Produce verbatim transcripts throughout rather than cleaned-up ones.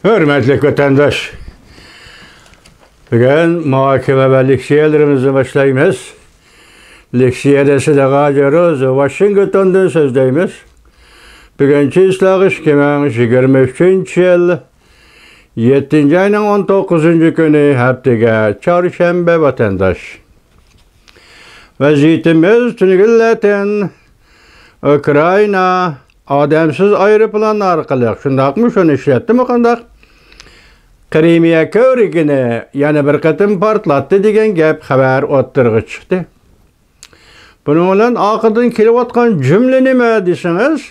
ھۆرمەتلىك ۋەتەنداش، بۈگۈن مۇھاكىمە ۋە لېكسىيەلىرىمىزنى باشلايمىز. لېكسىيەدە سىلەرگە ھازىر ۋاشىنگتوندىن سۆزلەيمىز. بۈگۈن چىسلاغ ئىككى مىڭ يىگىرمە ئۈچىنچى يىل، يەتتىنچى ئاينىڭ ئون توققۇزىنچى كۈنى، ھەپتىگە چارشەنبە ۋەتەنداش. ۋەزىيىتىمىز تۈنۈگۈنلەتەن ئۇكرائىنا ئادەمسىز ئايروپىلان ئارقىلىق، شۇنداقمۇ شۇنى ئىشلەتتىمۇ قانداق؟ قىرىمىيە كۆۋرۈكىنى يەنە بىر قېتىم پارتلاتتى دېگەن گەپ خەۋەر ئوتتۇرىغا چىقتى. بۇنىڭ بىلەن ئارقىدىن كېلىۋاتقان جۈملە نېمە دېسىڭىز،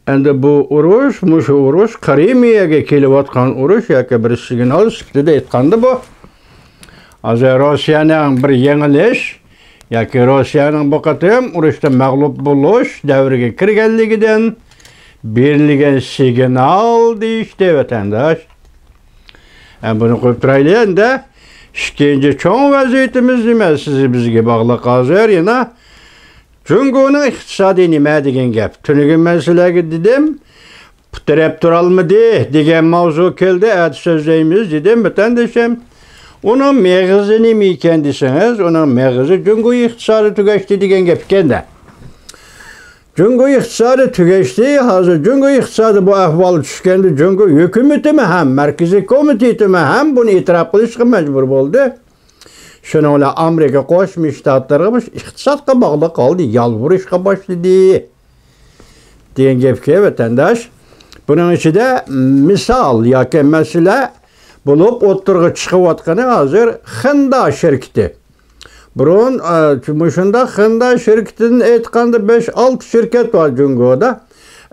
ئەمدى بۇ ئۇرۇش، مۇشۇ ئۇرۇش، قىرىمىيەگە كېلىۋاتقان ئۇرۇش ياكى بىر سىگنال سۈپىتىدە ئېيتقاندا بۇ، ھازىر روسىيەنىڭ بىر يېڭىلىش ياكى روسىيەنىڭ بۇ قېتىم ئۇرۇشتا مەغلۇپ بولۇش دەۋرىگە كىرگەنلىكىدىن بېرىلگەن سىگنال دېيىشتى ۋەتەنداش. ئە، بۇنى قويۇپ تۇرايلى ئەمدى. ئىككىنچى چوڭ ۋەزىيىتىمىز نېمە؟ سىز بىزگە باغلىق ھازىر يەنە جۇڭگونىڭ ئىقتىسادى نېمە دېگەن گەپ. تۈنۈگۈن مەن سىلەرگە دېدىم، پۇت تىرەپ تۇرالمىدى دېگەن ماۋزۇ كەلدى، ئەتە سۆزلەيمىز دېدىم، ۋەتەندىشىم. ئۇنىڭ مېغىزى نېمە ئىكەن دېسىڭىز، ئۇنىڭ مېغىزى جۇڭگو ئىقتىسادى تۈگەشتى دېگەن گەپ ئىكەن-دە. جۇڭگو ئىقتىسادى تۈگەشتى، ھازىر جۇڭگو ئىقتىسادى بۇ ئەھۋالغا چۈشكەندە جۇڭگو ھۆكۈمىتىمۇ ھەم مەركىزىي كومىتېتىمۇ ھەم بۇنى ئېتىراپ قىلىشقا مەجبۇر بولدى. شۇنىڭ بىلەن ئامېرىكا قوشما شتاتلىرىغا مۇشۇ ئىقتىسادقا باغلىق ھالدا يالۋۇرۇشقا باشلىدى دېگەن گەپكە ۋەتەنداش. بۇنىڭ ئىچىدە مىسال ياكى مەسىلە بولۇپ ئوتتۇرىغا چىقىۋاتقىنى ھازىر خېندا شىركىتى. بۇرۇن، ئە، مۇشۇنداق خېندا شىركىتىدىن ئېيتقاندا بەش-ئالتە شىركەت بار جۇڭگودا.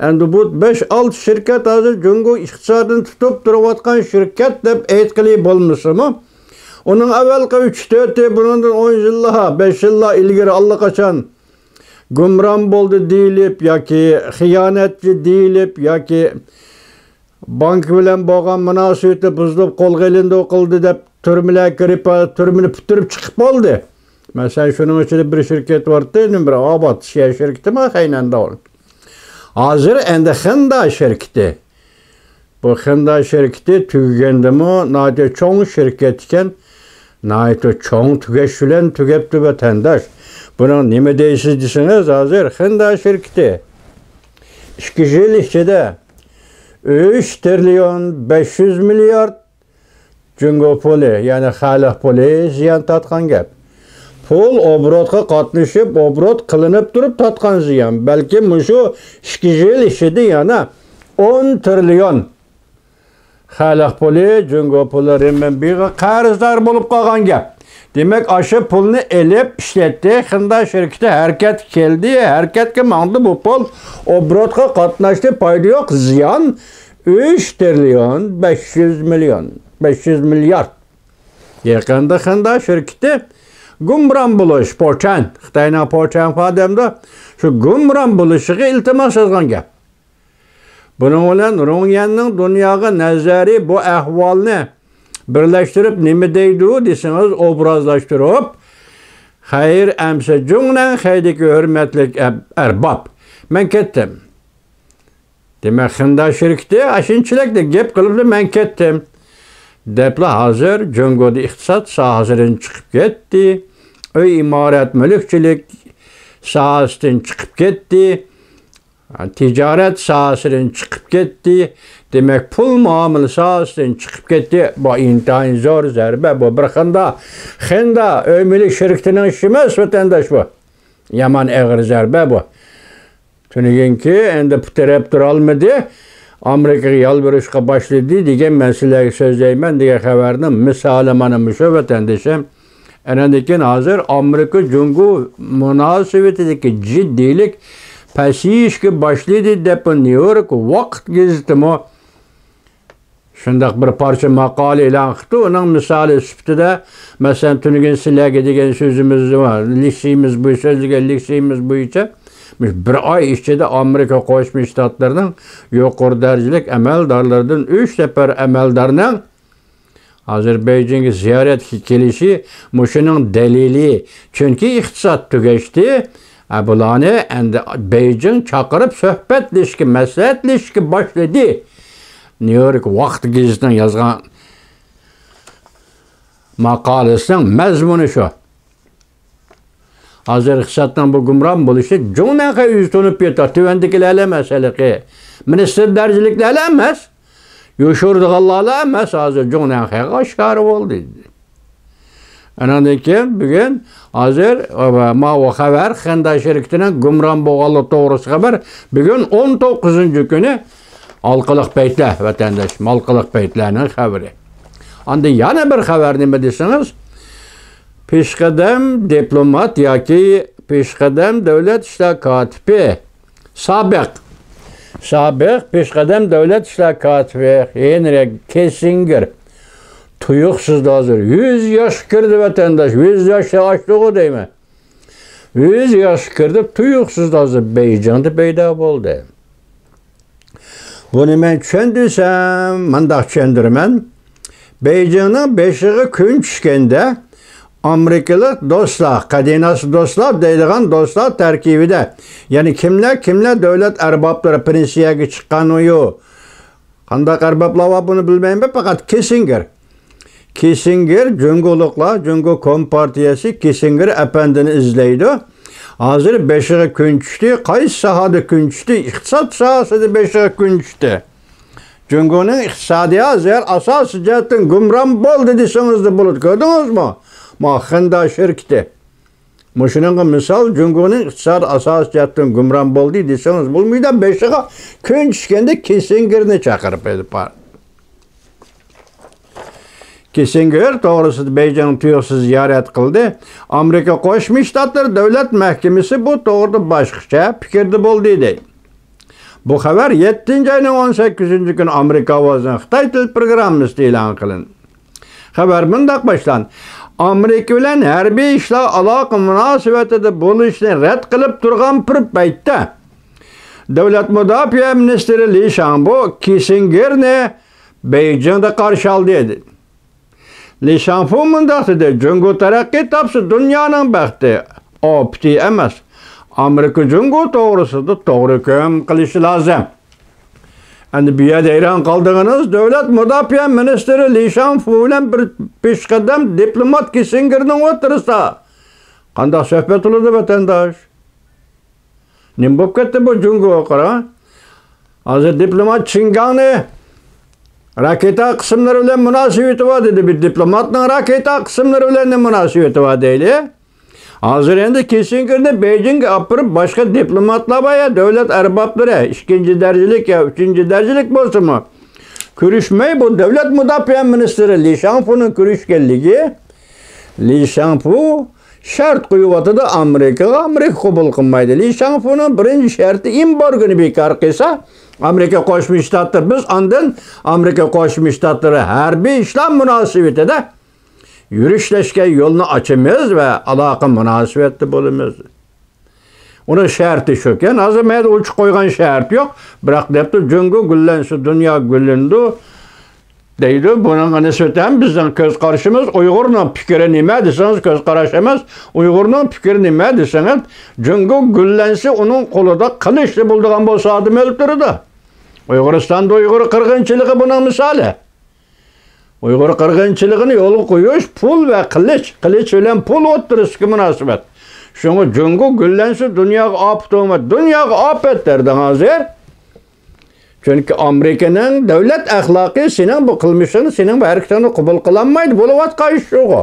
ئەمدى بۇ بەش-ئالتە شىركەت ھازىر جۇڭگو ئىقتىسادىنى تۇتۇپ تۇرۇۋاتقان شىركەت دەپ ئېيتقىلى بولمىسىمۇ، ئۇنىڭ ئەۋۋەلقى ئۈچ-تۆتى بۇنىڭدىن ئون يىللار، بەش يىللار ئىلگىرى ئاللىقاچان گۇمران بولدى دېيىلىپ ياكى خىيانەتچى دېيىلىپ ياكى بانكا بىلەن بولغان مۇناسىۋىتى بۇزۇلۇپ، قولغا ئېلىندى، ئۇ قىلدى دەپ تۈرمىلەرگە كىرىپ، تۈرمىنى پۈتتۈرۈپ چىقىپ بولدى. مەسىلەن، شۇنىڭ ئىچىدە بىر شىركەت بارتى، نېمە بىر ئابات شىيە شىركىتىمۇ خەينەندە ئۇ. ھازىر ئەمدى خېندا شىركىتى. بۇ خېندا شىركىتى تۈگىگەندىمۇ ناھايىتى چوڭ شىركەت ئىكەن. ناھايىتى چوڭ تۈگەش بىلەن تۈگەپتۇ ۋەتەنداش. بۇنىڭ نېمە دەيسىز دېسىڭىز، ھازىر خېندا شىركىتى ئىككى يىل ئىچىدە ئۈچ تىرىليون بەش يۈز مىليارد جۇڭگو پۇلى، يەنى خەلق پۇلى زىيان تارتقان گەپ. پۇل ئوبوروتقا قاتنىشىپ، ئوبوروت قىلىنىپ تۇرۇپ تارتقان زىيان. بەلكىم مۇشۇ ئىككى يىل ئىچىدە يەنە ئون تىرىليون خەلق پۇلى، جۇڭگو پۇلى رېنمىنبىغا قەرزدار بولۇپ قالغان گەپ. دېمەك، ئاشۇ پۇلنى ئېلىپ ئىشلەتتى. خېندا شىركىتى ھەرىكەتكە كەلدى، ھەرىكەتكە ماڭدى. بۇ پۇل ئوبوروتقا قاتناشتى، پايدا يوق، زىيان ئۈچ تىرىليون بەش يۈز مىليون، بەش يۈز مىليارد. يېقىندا خېندا شىركىتى گۇمران بولۇش، پوچەن، خىتاينىڭ پوچەن فا دەمدۇ، شۇ گۇمران بولۇشىغا ئىلتىماس يازغان گەپ. بۇنىڭ بىلەن رۇڭ يەننىڭ دۇنياغا نەزەرى بۇ ئەھۋالنى بىرلەشتۈرۈپ نېمە دەيدۇ دېسىڭىز، ئوبرازلاشتۇرۇپ، خەير ئەمسە جۇڭنەن خەيدىكى ھۆرمەتلىك ئەب-، ئەرباب، مەن كەتتىم. دېمەك، خېندا شىركىتى ئاشۇنچىلىك گەپ قىلىپلا مەن كەتتىم دەپلا ھازىر جۇڭگودا ئىقتىساد ساھەسىدىن چىقىپ كەتتى. ئۆي ئىمارەت مۈلۈكچىلىك ساھەسىدىن چىقىپ كەتتى. تىجارەت ساھەسىدىن چىقىپ كەتتى. دېمەك، پۇل مۇئامىلە ساھەسىدىن چىقىپ كەتتى. بۇ ئىنتايىن زور زەربە. بۇ بىر خېندا، خېندا ئۆي مۈلۈك شىركىتىنىڭ ئىشى ئەمەس، ۋەتەنداش، بۇ. يامان ئېغىر زەربە بۇ. تۈنۈگۈنكى ئەمدى پۇت تىرەپ تۇرالمىدى. ئامېرىكىغا يالۋۇرۇشقا باشلىدى دېگەن مەسىلىگە سۆزلەيمەن دېگەن خەۋەرنىڭ مىسالى مانا مۇشۇ، ۋەتەندىشىم. ئاندىن كېيىن ھازىر ئامېرىكا جۇڭگو مۇناسىۋىتىدىكى جىددىيلىك پەسىيىشكە باشلىدى دەپ، بۇ نيۇ يورك ۋاقىت گېزىتىمۇ شۇنداق بىر پارچە ماقالە ئېلان قىپتۇ. ئۇنىڭ مىسالى سۈپىتىدە، مەسىلەن، تۈنۈگۈن سىلەرگە دېگەن سۆزىمىز، لېكسىيىمىز بوي-، سۆزلىگەن لېكسىيىمىز بويىچە، مۇشۇ بىر ئاي ئىچىدە ئامېرىكا قوشما شتاتلىرىنىڭ يۇقىرى دەرىجىلىك ئەمەلدارلىرىدىن ئۈچ نەپەر ئەمەلدارنىڭ ھازىر بېيجىڭگە زىيارەتكە كېلىشى مۇشۇنىڭ دەلىلى. چۈنكى ئىقتىساد تۈگەشتى. ئە، بۇلارنى ئەمدى بېيجىڭ چاقىرىپ سۆھبەتلىشىشكە، مەسلىھەتلىشىشكە باشلىدى. نيۇ يورك ۋاقىت گېزىتىنىڭ يازغان ماقالىسىنىڭ مەزمۇنى شۇ. ھازىر ئىقتىسادنىڭ بۇ گۇمران بولۇشى جۇڭنەنخەي ئۆزى تونۇپ يېتىۋاتىدۇ. تۆۋەندىكىلەرلا ئەمەس ھېلىقى مىنىستىر دەرىجىلىكلەرلا ئەمەس، يوشۇرىدىغانلارلا ئەمەس، ھازىر جۇڭنەنخەيگە ئاشكارا بولدى. ئانىڭدىن كېيىن بۈگۈن ھازىر، ئە، ماۋۇ خەۋەر، خېندان شىركىتىنىڭ گۇمران بولغانلىقى توغرىسىدا خەۋەر، بۈگۈن ئون توققۇزىنچى كۈنى ھالقىلىق پەيتلەر، ۋەتەنداش، ھالقىلىق پەيتلەرنىڭ خەۋىرى. ئاندىن يەنە بىر خەۋەر نېمە دېسىڭىز، پېشقەدەم دىپلومات ياكى پېشقەدەم دۆلەت ئىشلار كاتىپى، سابىق، سابىق پېشقەدەم دۆلەت ئىشلار كاتىپى ھېنرى كىسسىنگېر تۇيۇقسىزدا ھازىر يۈز ياشقا كىردى، ۋەتەنداش. يۈز ياشنى ئاشتىغۇ دەيمەن. يۈز ياشقا كىردى، تۇيۇقسىزدا ھازىر بېيجىڭدا پەيدا بولدى. بۇنى مەن چۈشەندۈرسەم، مۇنداق چۈشەندۈرىمەن. بېيجىڭنىڭ بېشىغا كۈن چۈشكەندە، ئامېرىكىلىق دوستلار، قەدىناسى دوستلار دەيدىغان دوستلار تەركىبىدە، يەنى كىملەر، كىملەر دۆلەت ئەربابلىرى پېنسىيەگە چىققانۇيۇ؟ قانداق ئەربابلار بار، بۇنى بىلمەيمەن، پەقەت كىسسىنگېر. كىسسىنگېر، جۇڭگولۇقلار، جۇڭگو كومپارتىيەسى كىسسىنگېر ئەپەندىنى ئىزدەيدۇ. ھازىر بېشىغا كۈن چۈشتى. قايسى ساھەدە كۈن چۈشتى؟ ئىقتىساد ساھەسىدە بېشىغا كۈن چۈشتى. جۇڭگونىڭ ئىقتىسادى ھازىر ئاساسىي جەھەتتىن گۇمران بولدى دېسىڭىزلا بولىدۇ. كۆردىڭىزمۇ؟ ما خېندان شىركىتى. مۇشۇنىڭغا مىسال، جۇڭگونىڭ ئىقتىسادى ئاساسىي جەھەتتىن گۇمران بولدى دېسىڭىز بولمايدۇ. بېشىغا كۈن چۈشكەندە كىسسىنگېرنى چاقىرىپ ئېلىپ بار. كىسسىنگېر توغرىسىدا بېيجىڭ تۇيۇقسىز زىيارەت قىلدى. ئامېرىكا قوشما شتاتلىرى دۆلەت مەھكىمىسى بۇ توغرىدا باشقىچە پىكىردە بولدى، دەيدۇ. بۇ خەۋەر يەتتىنچى ئاينىڭ ئون سەككىزىنچى كۈنى ئامېرىكا ئاۋازىنىڭ خىتاي تىل پروگراممىسىدا ئېلان قىلىندى. خەۋەر مۇنداق باشلاندى. ئامېرىكا بىلەن ھەربىي ئىشلار ئالاقە مۇناسىۋىتىدە بولۇشنى رەت قىلىپ تۇرغان بىر پەيتتە، دۆلەت مۇداپىئە مىنىستىرى لى شاڭبۇ كىسسىنگېرنى بېيجىڭدا قارشى ئالدى. لى شاڭفۇ مۇنداق دېدى، جۇڭگو تەرەققىي تاپسا دۇنيانىڭ بەختى، ئاپىتى ئەمەس. ئامېرىكا جۇڭگو توغرىسىدا توغرا ھۆكۈم قىلىشى لازىم. ئەمدى بۇ يەردە ھەيران قالدىڭىز، دۆلەت مۇداپىئە مىنىستىرى لى شاڭفۇ بىلەن بىر پېشقەدەم دىپلومات كىسسىنگېرنىڭ ئوتتۇرىسىدا قانداق سۆھبەت بولىدۇ، ۋەتەنداش؟ نېمە بولۇپ كەتتى بۇ جۇڭگوغا قارا؟ ھازىر دىپلومات چىڭگاڭنى راكېتا قىسىملىرى بىلەن مۇناسىۋىتى بار دېدى. بىر دىپلوماتنىڭ راكېتا قىسىملىرى بىلەن نېمە مۇناسىۋىتى بار دەيلى؟ ھازىر ئەمدى كىسسىنگېرنى بېيجىڭغا ئاپىرىپ، باشقا دىپلوماتلار بار يا دۆلەت ئەربابلىرى، ئىككىنچى دەرىجىلىك يا ئۈچىنچى دەرىجىلىك بولسىمۇ، كۆرۈشمەي، بۇ دۆلەت مۇداپىئە مىنىستىرى لى شاڭفۇنىڭ كۆرۈشكەنلىكى، لى شاڭفۇ شەرت قويۇۋاتىدۇ ئامېرىكىغا، ئامېرىكا قوبۇل قىلمايدۇ. لى شاڭفۇنىڭ بىرىنچى شەرتى ئېمبارگونى بىكار قىلسا، ئامېرىكا قوشما شتاتلىرى، بىز ئاندىن ئامېرىكا قوشما شتاتلىرى ھەربىي ئىشلار مۇناسىۋىتىدە يۈرۈشلەشكەن يولنى ئاچىمىز ۋە ئالاقە مۇناسىۋەتتە بولىمىز. ئۇنىڭ شەرتى شۇكەن، ھازىر مەيدە ئوچۇق قويغان شەرت يوق. بىراق دەپتۇ، جۇڭگو گۈللەنسە دۇنيا گۈللىنىدۇ دەيدۇ. بۇنىڭغا نىسبەتەن بىزنىڭ كۆز قارىشىمىز، ئۇيغۇرنىڭ پىكرى نېمە دېسىڭىز، كۆز قاراش ئەمەس، ئۇيغۇرنىڭ پىكرى نېمە دېسىڭىز، جۇڭگو گۈللەنسە ئۇنىڭ قولىدا قىلىچلا بولىدىغان بولسا ئادەم ئۆلتۈرىدۇ. ئۇيغۇرىستاندا ئۇيغۇر قىرغىنچىلىقى بۇنىڭ مىسالى. ئۇيغۇر قىرغىنچىلىقىنى يولغا قويۇش پۇل ۋە قىلىچ، قىلىچ بىلەن پۇل ئوتتۇرىسىدىكى مۇناسىۋەت. شۇڭا جۇڭگو گۈللەنسە دۇنياغا ئاپەت بولمايدۇ. دۇنياغا ئاپەت دەردىڭ ھازىر. چۈنكى ئامېرىكىنىڭ دۆلەت ئەخلاقى سېنىڭ بۇ قىلمىشىڭنى، سېنىڭ بۇ ھەرىكىتىڭنى قوبۇل قىلالمايدۇ. بولۇۋاتقان ئىش شۇغۇ.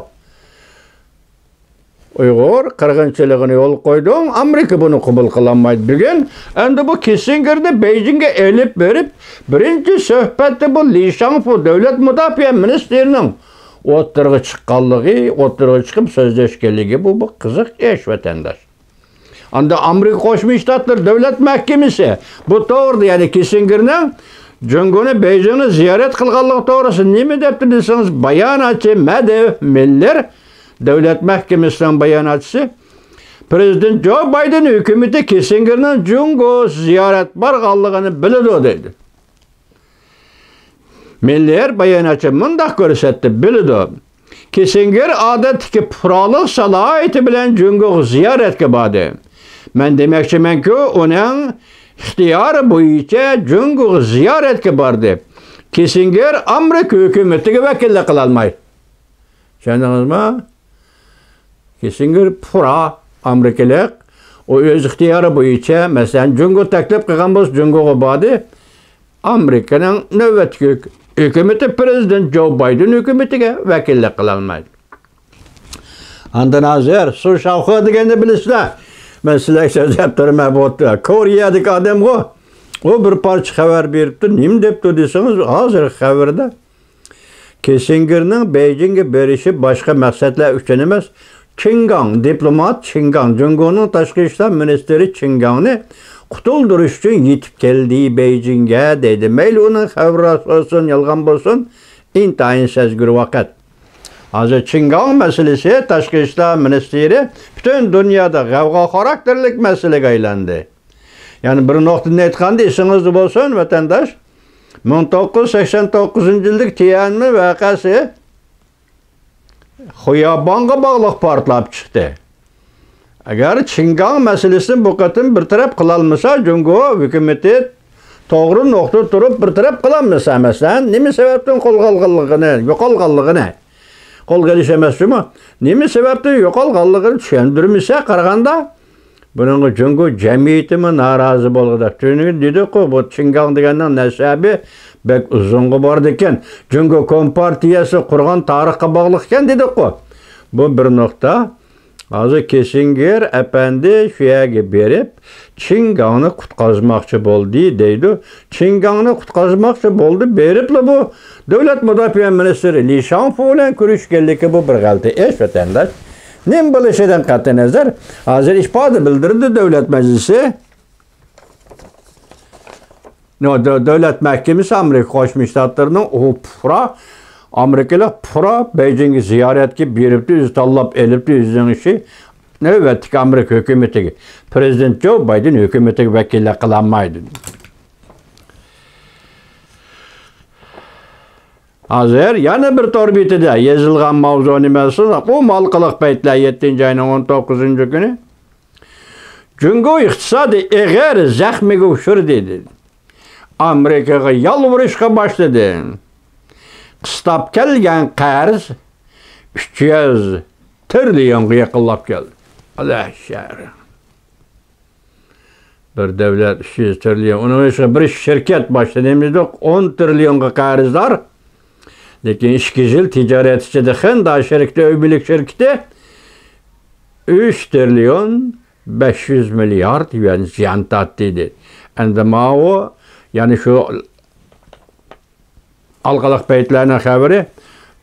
ئۇيغۇر قىرغىنچىلىقىنى يولغا قويدۇڭ، ئامېرىكا بۇنى قوبۇل قىلالمايدۇ. بۈگۈن ئەمدى بۇ كىسسىنگېرنى بېيجىڭگە ئېلىپ بېرىپ، بىرىنچى سۆھبەتتە بۇ لى شاڭفۇ دۆلەت مۇداپىئە مىنىستىرىنىڭ ئوتتۇرىغا چىققانلىقى، ئوتتۇرىغا چىقىپ سۆزلەشكەنلىكى، بۇ، بۇ قىزىق ئىش، ۋەتەنداش. ئاندىن ئامېرىكا قوشما شتاتلىرى دۆلەت مەھكىمىسى بۇ توغرىدا، يەنى كىسسىنگېرنىڭ جۇڭگونى بېيجىڭدا زىيارەت قىلغانلىقى توغرىسىدا نېمە دەپتۇ دېسىڭىز، باياناتچى مەدېۋ مىللېر، دۆلەت مەھكىمىسىنىڭ باياناتچىسى، پىرېزىدېنت جو بايدېن ھۆكۈمىتى كىسسىنگېرنىڭ جۇڭگو زىيارەت بارغانلىقىنى بىلىدۇ، دەيدۇ. مىللېر باياناتچى مۇنداق كۆرسەتتى، بىلىدۇ. كىسسىنگېر ئادەتتىكى پۇقرالىق سالاھىيىتى بىلەن جۇڭگوغا زىيارەتكە باردى. مەن دېمەكچىمەنكى، ئۇنىڭ ئىختىيارى بويىچە جۇڭگوغا زىيارەتكە باردى. كىسسىنگېر ئامېرىكا ھۆكۈمىتىگە ۋەكىللىك قىلالمايدۇ. چۈشەندىڭىزمۇ؟ كىسسىنگېر پۇرا ئامېرىكىلىق، ئۇ ئۆز ئىختىيارى بويىچە، مەسىلەن، جۇڭگو تەكلىپ قىلغان بولسا، جۇڭگوغا باردى. ئامېرىكىنىڭ نۆۋەتتىكى ھۆك-، ھۆكۈمىتى پىرېزىدېنت جو بايدېن ھۆكۈمىتىگە ۋەكىللىك قىلالمايدۇ. ئاندىن ھازىر سۇ شاۋخې دېگەننى بىلىسىلەر. مەن سىلەرگە سۆزلەپ تۇرىمەن، بۇ كورېيەدىكى ئادەمغۇ. ئۇ بىر پارچە خەۋەر بېرىپتۇ. نېمە دەپتۇ دېسىڭىز، ھازىرقى خەۋىرىدە كىسسىنگېرنىڭ بېيجىڭغا بېرىشى باشقا مەقسەتلەر ئۈچۈن ئەمەس. چېن گاڭ، دىپلومات چېن گاڭ، جۇڭگونىڭ تاشقى ئىشلار مىنىستىرى چېن گاڭنى قۇتۇلدۇرۇش ئۈچۈن يېتىپ كەلدى بېيجىڭگە دەيدۇ. مەيلى ئۇنىڭ خەۋىرى راست بولسۇن، يالغان بولسۇن، ئىنتايىن سەزگۈر ۋاقىت. ھازىر چېن گاڭ مەسىلىسى تاشقى ئىشلار مىنىستىرى پۈتۈن دۇنيادا غەۋغا خاراكتېرلىك مەسىلىگە ئايلاندى. يەنى بىر نۇقتىدىن ئېيتقاندا، ئېسىڭىزدە بولسۇن، ۋەتەنداش، مىڭ توققۇز يۈز سەكسەن توققۇزىنچى يىلدىكى تيەنئەنمېن ۋەقەسى خۇياباڭغا باغلىق پارتلاپ چىقتى. ئەگەر چېن گاڭ مەسىلىسىنى بۇ قېتىم بىر تەرەپ قىلالمىسا، جۇڭگو ھۆكۈمىتى توغرا نۇقتىدا تۇرۇپ بىر تەرەپ قىلالمىسا، مەسىلەن، نېمە سەۋەبتىن قولغا ئالغانلىقىنى، يوقالغانلىقىنى، قولغا ئېلىش ئەمەس جۇمۇ، نېمە سەۋەبتىن يوقالغانلىقىنى چۈشەندۈرمىسە قارىغاندا، بۇنىڭغا جۇڭگو جەمئىيىتىمۇ نارازى بولغۇدەك. تۈنۈگۈن دېدۇققۇ، بۇ چېن گاڭ دېگەننىڭ نەسەبى بەك ئۇزۇنغا بارىدىكەن. جۇڭگو كومپارتىيەسى قۇرغان تارىخقا باغلىق ئىكەن دېدۇققۇ. بۇ بىر نۇقتا. ھازىر كىسسىنگېر ئەپەندى شۇ يەرگە بېرىپ، چېن گاڭنى قۇتقازماقچى بولدى دەيدۇ. چېن گاڭنى قۇتقازماقچى بولدى، بېرىپلا بۇ دۆلەت مۇداپىئە مىنىستىرى لى شاڭفۇ بىلەن كۆرۈشكەنلىكى بۇ بىر غەلىتە ئىش، ۋەتەنداش. نېمە بولۇشىدىن قەتئىينەزەر، ھازىر ئىپادە بىلدۈردى دۆلەت مەجلىسى. نو، دۆ-، دۆلەت مەھكىمىسى ئامېرىكا قوشما شتاتلىرىنىڭ ئۇ پۇرا، ئامېرىكىلىق پۇرا بېيجىڭگە زىيارەتكە بېرىپتۇ، ئۆزى تاللاپ ئېلىپتۇ، ئۆزىنىڭ ئىشى. نۆۋەتتىكى ئامېرىكا ھۆكۈمىتىگە، پىرېزىدېنت جو بايدېن ھۆكۈمىتىگە ۋەكىللىك قىلالمايدۇ. ھازىر يەنە بىر تور بېتىدە يېزىلغان ماۋزۇ نېمە دېسىڭىز، ئۇ ھالقىلىق پەيتلەر يەتتىنچى ئاينىڭ ئون توققۇزىنچى كۈنى جۇڭگو ئىقتىسادى ئېغىر زەخمىگە ئۇچرىدى، دېدى. ئامېرىكىغا يالۋۇرۇشقا باشلىدى. قىستاپ كەلگەن قەرز ئۈچ يۈز تىرىليونغا يېقىنلاپ كەلدى. ئالەشەر. بىر دۆلەت ئۈچ يۈز تىرىليون. ئۇنىڭ ئىچىدە بىر شىركەت باشتا نېمە دېدۇق؟ ئون تىرىليونغا قەرزدار. لېكىن ئىككى يىل تىجارەت ئىچىدە خېندا شىركىتى، ئۆي مۈلۈك شىركىتى ئۈچ تىرىليون بەش يۈز مىليارد يۈەن زىيان تارتتى، دېدى. ئەمدى ماۋۇ، يەنى شۇ ھالقىلىق پەيتلەرنىڭ خەۋىرى،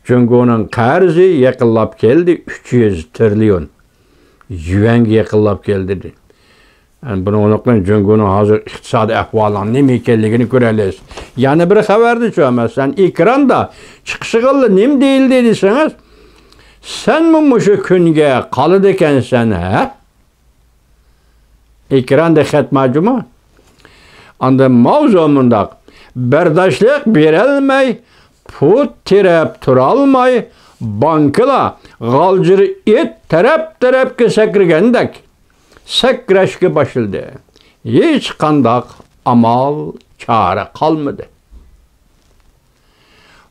جۇڭگونىڭ قەرزى يېقىنلاپ كەلدى، ئۈچ يۈز تىرىليون يۈەنگە يېقىنلاپ كەلدى، دېدى. يەنى بۇنىڭ بىلەن جۇڭگونىڭ ھازىر ئىقتىسادىي ئەھۋالىنىڭ نېمە ئىكەنلىكىنى كۆرەلەيسىز. يەنە بىر خەۋەردىچۇ، مەسىلەن، ئېكراندا چىقىشىغىلا نېمە دېيىلدى دېسىڭىز، سەنمۇ مۇشۇ كۈنگە قالىدىكەنسەن، ھە؟ ئېكراندا خەت ماجۇمۇ. ئاندىن ماۋزۇ مۇنداق: بەرداشلىق بېرەلمەي، پۇت تىرەپ تۇرالماي، بانكىلار غالجىر ئىت تەرەپ-تەرەپكە سەكرىگەندەك سەكرەشكە باشلىدى. ھېچقانداق ئامال، چارە قالمىدى.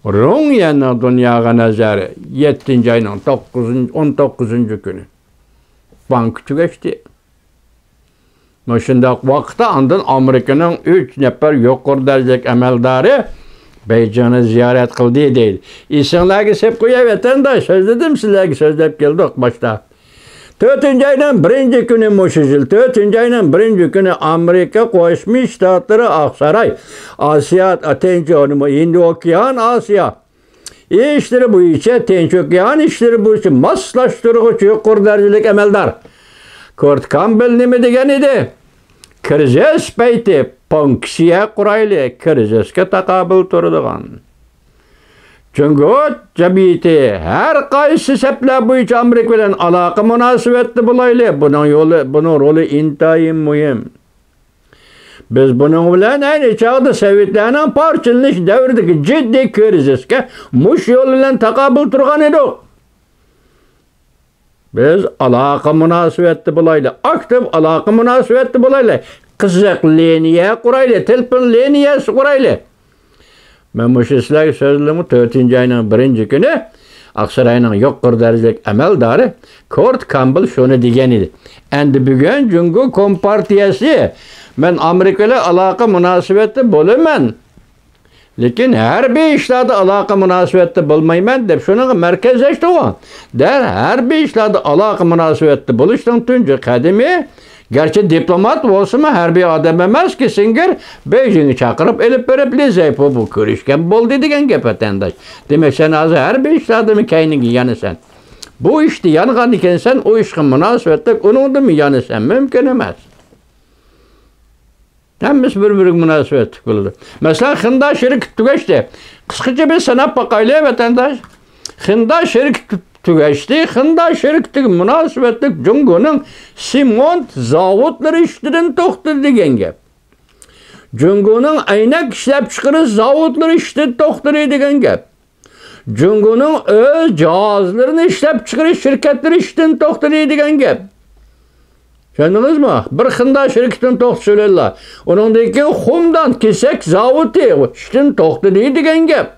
رۇڭ يەننىڭ دۇنياغا نەزەر، يەتتىنچى ئاينىڭ توققۇزىنچى، ئون توققۇزىنچى كۈنى بانكا تۈگەشتى. مۇشۇنداق ۋاقىتتا ئاندىن ئامېرىكىنىڭ ئۈچ نەپەر يۇقىرى دەرىجىلىك ئەمەلدارى بېيجىڭنى زىيارەت قىلدى دەيدۇ. ئېسىڭلارگە سېلىپ قوياي، ۋەتەنداش، سۆزلىدىم، سىلەرگە سۆزلەپ كەلدۇق باشتا. تۆتىنچى ئاينىڭ بىرىنچى كۈنى مۇشۇ يىل، تۆتىنچى ئاينىڭ بىرىنچى كۈنى ئامېرىكا قوشما شتاتلىرى ئاقساراي، ئاسىيا، تىنچ، ھىندى ئوكيان، ئاسىيا ئىشلىرى بويىچە، تىنچ ئوكيان ئىشلىرى بويىچە ماسلاشتۇرغۇچى يۇقىرى دەرىجىلىك ئەمەلدار كۇرت كامبېل نېمە دېگەن ئىدى؟ كىرىزىس پەيتى پونكسىيە قۇرايلى، كىرىزىسكە تاقابىل تۇرىدىغان. جۇڭگو جەمئىيىتى ھەر قايسى سەپلەر بويىچە ئامېرىكا بىلەن ئالاقە مۇناسىۋەتتە بولايلى، بۇنىڭ يولى، بۇنىڭ رولى ئىنتايىن مۇھىم. بىز بۇنىڭ بىلەن ئەينى چاغدا سوۋېتلارنىڭ پارچىلىنىش دەۋرىدىكى جىددىي كىرىزىسكە مۇشۇ يول بىلەن تاقابىل تۇرغان ئىدۇق. بىز ئالاقە مۇناسىۋەتتە بولايلى، ئاكتىپ ئالاقە مۇناسىۋەتتە بولايلى، قىزىق لىنىيە قۇرايلى، تېلېفون لىنىيەسى قۇرايلى. مەن مۇشۇ سىلەرگە سۆزلىدىمغۇ، تۆتىنچى ئاينىڭ بىرىنچى كۈنى ئاقساراينىڭ يۇقىرى دەرىجىلىك ئەمەلدارى كورت كامبېل شۇنى دېگەن ئىدى. ئەمدى بۈگۈن جۇڭگو كومپارتىيەسى، مەن ئامېرىكا بىلەن ئالاقە مۇناسىۋەتتە بولىمەن، لېكىن ھەربىي ئىشلاردا ئالاقە مۇناسىۋەتتە بولمايمەن دەپ شۇنىڭغا مەركەزلەشتىغۇ. دەل ھەربىي ئىشلاردا ئالاقە مۇناسىۋەتتە بولۇشنىڭ تۇنجى قەدىمى، گەرچە دىپلومات بولسىمۇ، ھەربىي ئادەم ئەمەس، كىسسىنگېر بېيجىڭغا چاقىرىپ ئېلىپ بېرىپ، لى زەيپۇ بۇ كۆرۈشكەن بولدى دېگەن گەپ، ۋەتەنداش. دېمەك، سەن ھازىر ھەربىي ئىشلاردىمۇ كەينىگە يانىسەن. بۇ ئىشتا يانغاندىكىن سەن ئۇ ئىشقا مۇناسىۋەتلىك ئۇنىڭدىمۇ يانىسەن، مۇمكىن ئەمەس. ھەممىسى بىر-بىرىگە مۇناسىۋەتلىك بولىدۇ. مەسىلەن، خىندا شىركىتى تۈگەشتى. قىسقىچە بىر ساناپ باقايلى، ۋەتەنداش. خىندا شىركىتى تۈگەشتى. خىندا شىركىتىگە مۇناسىۋەتلىك جۇڭگونىڭ سېمونت زاۋۇتلىرى ئىشتىن توختىدى دېگەن گەپ. جۇڭگونىڭ ئەينەك ئىشلەپچىقىرىش زاۋۇتلىرى ئىشتىن توختىدى دېگەن گەپ. جۇڭگونىڭ ئۆز جاھازلىرىنى ئىشلەپچىقىرىش شىركەتلىرى ئىشتىن توختىدى دېگەن گەپ. چۈشەندىڭىزمۇ؟ بىر خىندا شىركىتىنى توختىتىۋېلىلا. ئۇنىڭدىن كېيىن خۇمدان كېسەك زاۋۇتى ئىشتىن توختىدى دېگەن گەپ.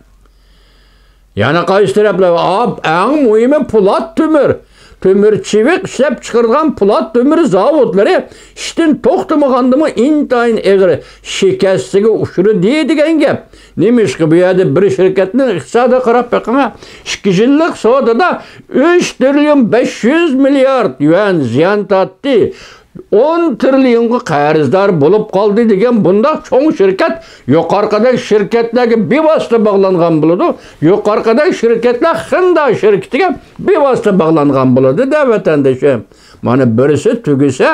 يەنە قايسى تەرەپلەر؟ ئا، ئەڭ مۇھىمى پولات تۆمۈر. تۆمۈر چىۋىق ئىشلەپچىقىرىدىغان پولات تۆمۈر زاۋۇتلىرى ئىشتىن توختىمىغاندىمۇ ئىنتايىن ئېغىر شىكەستىگە ئۇچرىدى دېگەن گەپ. نېمىشقا بۇ يەردە بىر شىركەتنىڭ ئىقتىسادىغا قاراپ بېقىڭا، ئىككى يىللىق سودىدا ئۈچ تىرىليون بەش يۈز مىليارد يۈەن زىيان تارتتى. ئون تىرىليونغا قەرزدار بولۇپ قالدى دېگەن بۇنداق چوڭ شىركەت يۇقىرىقىدەك شىركەتلەرگە بىۋاسىتە باغلانغان بولىدۇ. يۇقىرىقىدەك شىركەتلەر خىندا شىركىتىگە بىۋاسىتە باغلانغان بولىدۇ-دە، ۋەتەندىشىم. مانا بىرسى تۈگىسە،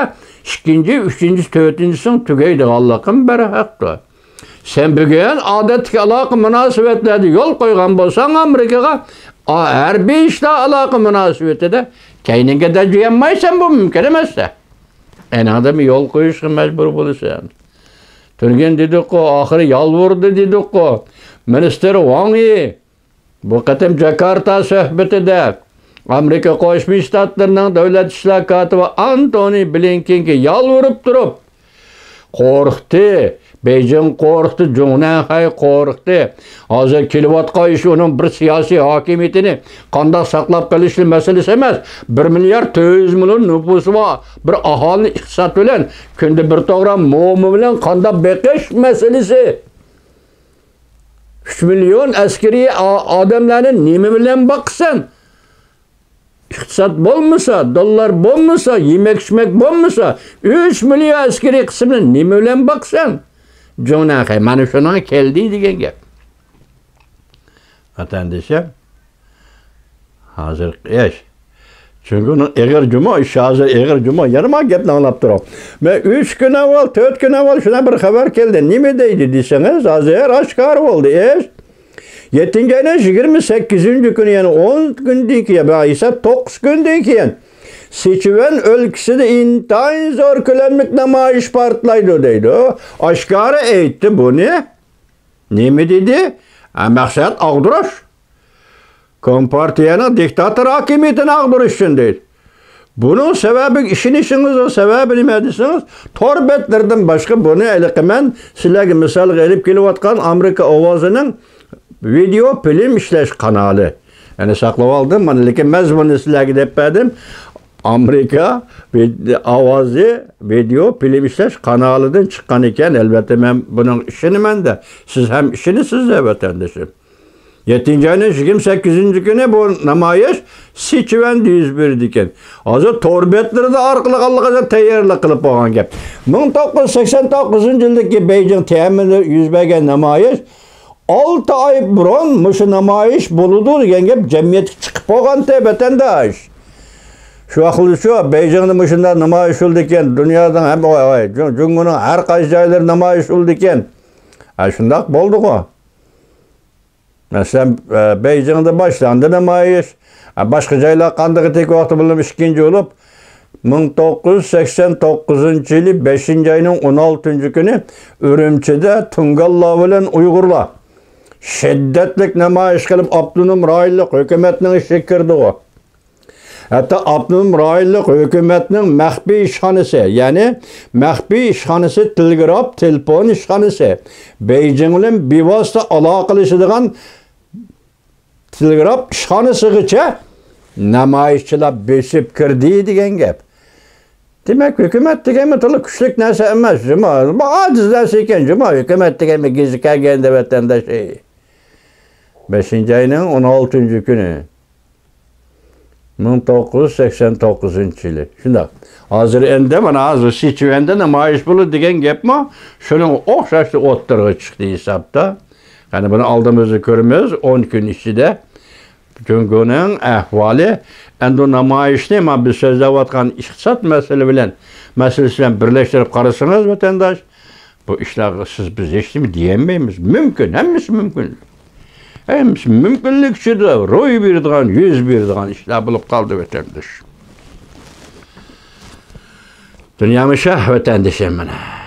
ئىككىنچى، ئۈچىنچى، تۆتىنچىسىنىڭ تۈگەيدىغانلىقىمۇ بەرھەقتۇر. سەن بۈگۈن ئادەتتىكى ئالاقە مۇناسىۋەتلەردە يول قويغان بولساڭ ئامېرىكىغا، ئا، ھەربىي ئىشلار ئالاقە مۇناسىۋىتىدە كەينىڭگە دەجۈيەلمەيسەن، بۇ مۇمكىن ئەمەس-دە. ئەنەڭدىن يول قويۇشقا مەجبۇر بولىسەن. تۈنۈگۈن دېدۇققۇ، ئاخىرى يالۋۇردى دېدۇققۇ. مىنىستىر ۋاڭ يى بۇ قېتىم جاكارتا سۆھبىتىدە ئامېرىكا قوشما شتاتلىرىنىڭ دۆلەت ئىشلار كاتىپى ئانتونى بلىنكېنگە يالۋۇرۇپ تۇرۇپ، قورقتى. بېيجىڭ قورقتى، جۇڭنەنخەي قورقتى. ھازىر كېلىۋاتقان ئىش ئۇنىڭ بىر سىياسىي ھاكىمىيىتىنى قانداق ساقلاپ قېلىشى مەسىلىسى ئەمەس. بىر مىليارد تۆت يۈز مىليون نوپۇسى بار بىر ئاھالىنى ئىقتىساد بىلەن كۈندە بىر توغرام موما بىلەن قانداق بېقىش مەسىلىسى. ئۈچ مىليون ئەسكىرىي ئا-، ئادەملەرنى نېمە بىلەن باقىسەن؟ ئىقتىساد بولمىسا، دوللار بولمىسا، يېمەك-ئىچمەك بولمىسا، ئۈچ مىليون ئەسكىرىي قىسىمنى نېمە بىلەن باقىسەن؟ جۇڭنەنخەي مانا شۇنىڭغا كەلدى دېگەن گەپ. ۋەتەندىشىم، ھازىرقى ئىش. چۈنكى ئۇنىڭ ئېغىر جۇمۇ، ئىش ھازىر ئېغىر جۇمۇ. يەنە مانا گەپنى ئاڭلاپ تۇرۇڭ. مەن ئۈچ كۈن ئاۋۋال، تۆت كۈن ئاۋۋال شۇنداق بىر خەۋەر كەلدى. نېمە دەيدۇ دېسىڭىز، ھازىر ئاشكارا بولدى ئىش. يەتتىنچى ئاينىڭ يىگىرمە سەككىزىنچى كۈنى، يەنى ئون كۈندىن كېيىن، يا بولمىسا توققۇز كۈندىن كېيىن سىچۈەن ئۆلكىسىدە ئىنتايىن زور كۆلەملىك نامايىش پارتلايدۇ دەيدۇ. ئاشكارا ئېيتتى بۇنى. نېمە دېدى؟ ھە، مەقسەت ئاغدۇرۇش. كومپارتىيەنىڭ دىكتاتور ھاكىمىيىتىنى ئاغدۇرۇش ئۈچۈن دەيدۇ. بۇنىڭ سەۋەبىگە ئىشىنىشىڭىزنىڭ سەۋەبى نېمە دېسىڭىز، تور بەتلىرىدىن باشقا بۇنى ھېلىقى مەن سىلەرگە مىسالغا ئېلىپ كېلىۋاتقان ئامېرىكا ئاۋازىنىڭ ۋىدېئو فىلىم ئىشلەش قانالى. يەنى ساقلىۋالدىم مانا، لېكىن مەزمۇنىنى سىلەرگە دەپ بەردىم. ئامېرىكا ۋىد-، ئاۋازى ۋىدېئو فىلىم ئىشلەش قانالىدىن چىققان ئىكەن. ئەلۋەتتە، مەن بۇنىڭغا ئىشىنىمەن-دە، سىز ھەم ئىشىنىسىز-دە، ۋەتەندىشىم. يەتتىنچى ئاينىڭ يىگىرمە سەككىزىنچى كۈنى بۇ نامايىش سىچۈەندە يۈز بېرىدىكەن. ھازىر تور بەتلىرىدە ئارقىلىق ئاللىقاچان تەييارلىق قىلىپ بولغان گەپ. مىڭ توققۇز يۈز سەكسەن توققۇزىنچى يىلدىكى بېيجىڭ تيەنئەنمېندا يۈز بەرگەن نامايىش، ئالتە ئاي بۇرۇن مۇشۇ نامايىش بولىدۇ دېگەن گەپ جەمئىيەتكە چىقىپ بولغانتى، ۋەتەنداش. شۇ ۋاقىتتا شۇ بېيجىڭدا مۇشۇنداق نامايىش بولىدىكەن، دۇنيانىڭ ھەم، ۋاي، ۋاي، جۇ-، جۇڭگونىڭ ھەر قايسى جايلىرى نامايىش بولىدىكەن. ھە، شۇنداق بولدىغۇ. مەسىلەن، ئە، بېيجىڭدا باشلاندى نامايىش. ئە، باشقا جايلار قاندىقى تېگى ۋاقتى بىلەن ئىككىنچى بولۇپ، مىڭ توققۇز يۈز سەكسەن توققۇزىنچى يىلى بەشىنچى ئاينىڭ ئون ئالتىنچى كۈنى ئۈرۈمچىدە تۇڭگانلار بىلەن ئۇيغۇرلار شىددەتلىك نامايىش قىلىپ، ئاپتونوم رايونلۇق ھۆكۈمەتنىڭ ئىچىگە كىردىغۇ. ھەتتا ئاپتونوم رايونلۇق ھۆكۈمەتنىڭ مەخپىي ئىشخانىسى، يەنى مەخپىي ئىشخانىسى، تېلېگراف، تېلېفون ئىشخانىسى، بېيجىڭ بىلەن بىۋاسىتە ئالاقىلىشىدىغان تېلېگراف ئىشخانىسىغىچە نامايىشچىلار بېسىپ كىردى دېگەن گەپ. دېمەك، ھۆكۈمەت دېگەنمۇ تولا كۈچلۈك نەرسە ئەمەس، جۇمۇ. بۇ ئاجىز نەرسە ئىكەن، جۇمۇ. ھۆكۈمەت دېگەنمۇ گېزىكەن دە ۋەتەنداش. بەشىنچى ئاينىڭ ئون ئالتىنچى كۈنى. مىڭ توققۇز يۈز سەكسەن توققۇزىنچى يىلى. شۇنداق. ھازىر ئەمدى مانا ھازىر سىچۈەندە نامايىش بولىدۇ دېگەن گەپمۇ شۇنىڭغا ئوخشاشلا ئوتتۇرىغا چىقتى ھېسابتا. قېنى بۇنى ئالدىمىزدا كۆرىمىز، ئون كۈن ئىچىدە جۇڭگونىڭ ئەھۋالى، ئەمدى نامايىشنى مانا بىز سۆزلەۋاتقان ئىقتىساد مەسىلە بىلەن، مەسىلىسى بىلەن بىرلەشتۈرۈپ قارىسىڭىز، ۋەتەنداش، بۇ ئىشلارغا سىز، بىز ھېچنېمە دېيەلمەيمىز. مۇمكىن، ھەممىسى مۇمكىن. ھەممىسى مۇمكىنلىك ئىچىدە روي بېرىدىغان، يۈز بېرىدىغان ئىشلار بولۇپ قالدى، ۋەتەنداش. دۇنيا مۇشۇ، ۋەتەندىشىم، مانا.